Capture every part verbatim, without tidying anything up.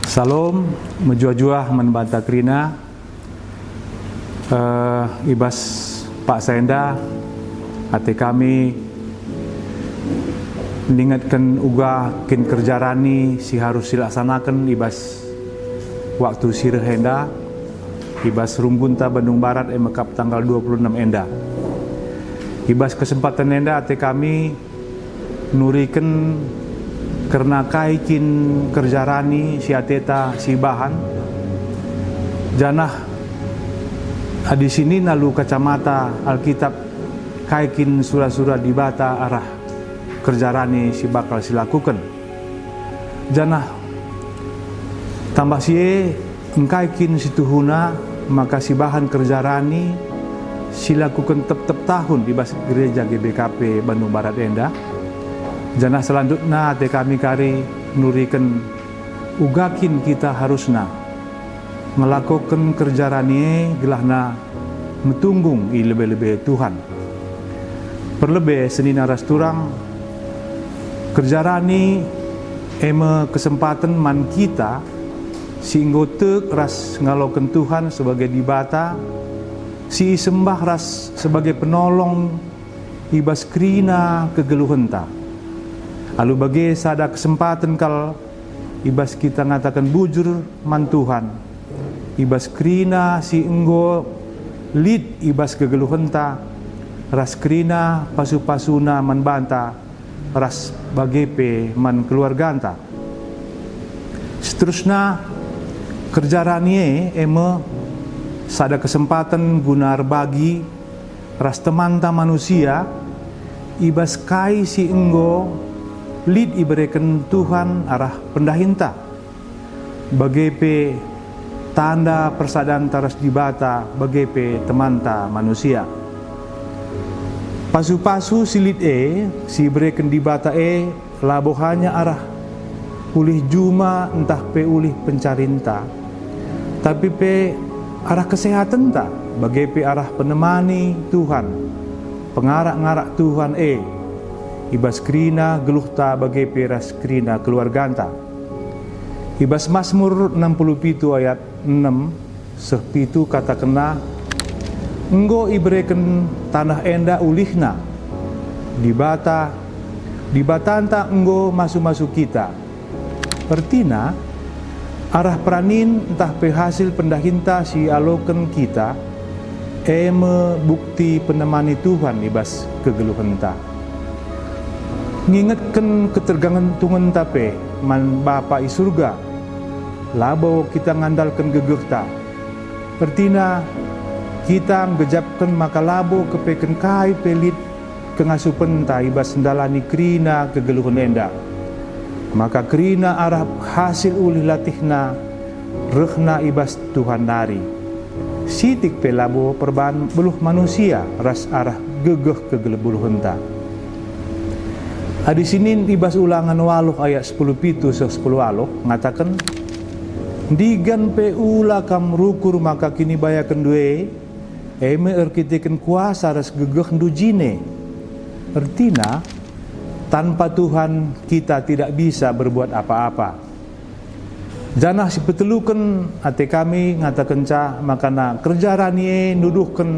Salom, mejuah-juah man banta kerina. Eh, i bas paksa enda, ate kami ningetken uga kin kerja rani si harus silaksanaken i bas waktu si reh enda, i bas runggunta Bandung Barat, e me kap tanggal dua puluh enem enda. I bas kesempaten enda ate kami nuriken kerna kai kin kerja rani si ateta sibahan, janah adi sinin alu kacamata Alkitab, kai kin sura-sura Dibata arah kerja rani si bakal silakuken. Janah tambah si e, engkai kin situhuna maka sibahan kerja rani silakuken tep-tep tahun i bas Gereja G B K P Bandung Barat enda? Janah selanjutna ate kami kari nuriken uga kin kita harusna ngelakoken kerja rani e gelahna metunggung i lebe-lebe Tuhan. Perlebe senina ras turang, kerja rani e me kesempaten man kita si enggo tek ras ngaloken Tuhan sebagai Dibata si isembah ras sebagai penolong i bas kerina kegeluhenta. Alu bage sada kesempaten kal i bas kita ngataken bujur man Tuhan, i bas kerina si enggo lit i bas kegeluhenta, ras kerina pasu-pasuna man banta, ras bage pe man keluarganta. Seterusna, kerja rani e, e me sada kesempaten guna erbagi ras temanta manusia i bas kai si enggo lit ibereken Tuhan arah pendahinta, bage pe tanda persadanta ras Dibata, bage pe temanta manusia. Pasu-pasu si lit e, si ibereken Dibata e, labo hanya arah ulih juma ntah pe ulih pencarinta, tapi pe arah kesehatenta, bage pe arah penemani Tuhan, pengarak-ngarak Tuhan e, i bas kerina geluhta bage pe ras kerina keluarganta. I bas Masmur enam puluh pitu ayat enem seh pitu katakenna, "Enggo ibereken taneh enda ulihna. Dibata, Dibatanta enggo masu-masu kita." Ertina, arah peranin ntah pe hasil pendahinta si ialoken kita, e me bukti penemani Tuhan i bas kegeluhenta. Ngingetken ketergantungenta pe man Bapa i Surga, labo kita ngandalken gegehta. Ertina, kita nggejapken maka labo kepeken kai pe lit kengasupenta i bas ndalani kerina kegeluhen enda, maka kerina arah hasil ulih latihna rehna i bas Tuhan nari. Sitik pe labo perban beluh manusia ras arah gegeh kegeluhenta. Adi sinin i bas Ulangen waluh ayat sepuluh pitu seh sepuluh waluh ngataken, "Ndigan pe ula kam rukur maka kinibayakenndu e, e me erkiteken kuasa ras gegehndu jine." Ertina, tanpa Tuhan kita tidak bisa berbuat apa-apa. Janah si peteluken ate kami ngatakenca makana kerja rani e nuduhken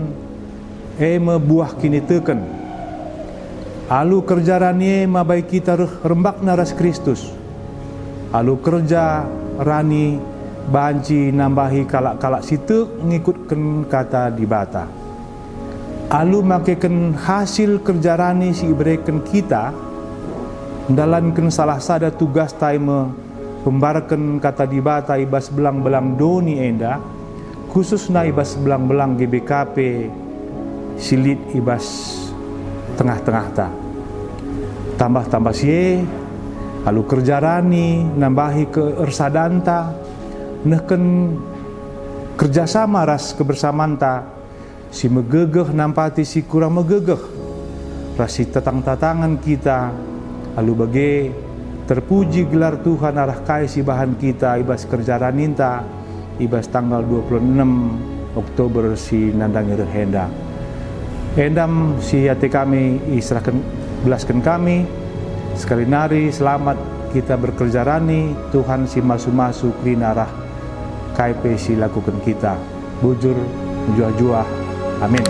e me buah kiniteken. Alu kerja rani e mabai kita reh rembakna ras Kristus. Alu kerja rani banci nambahi kalak-kalak si tek ngikutken kata Dibata. Alu makeken hasil kerja rani si ibereken kita, ndalanken salah sada tugasta e me pembarken kata Dibata i bas belang-belang doni enda, khususna i bas belang-belang G B K P si lit i bas tengah-tengahta. Tambah-tambah si e, alu kerja rani nambahi keersadanta, nehken kerjasama ras kebersamanta, si megegeh nampati si kurang megegeh, ras si tatang-tatangen kita, alu bage terpuji gelar Tuhan arah kai si bahan kita i bas kerja raninta i bas tanggal dua puluh enem Oktober si nandangi reh enda. Endam si ate kami iserahken, belasken kami, sekali nari selamat kita berkerja rani, Tuhan si masu-masu kerina arah kai pe si lakuken kita. Bujur, mejuah-juah. Amin.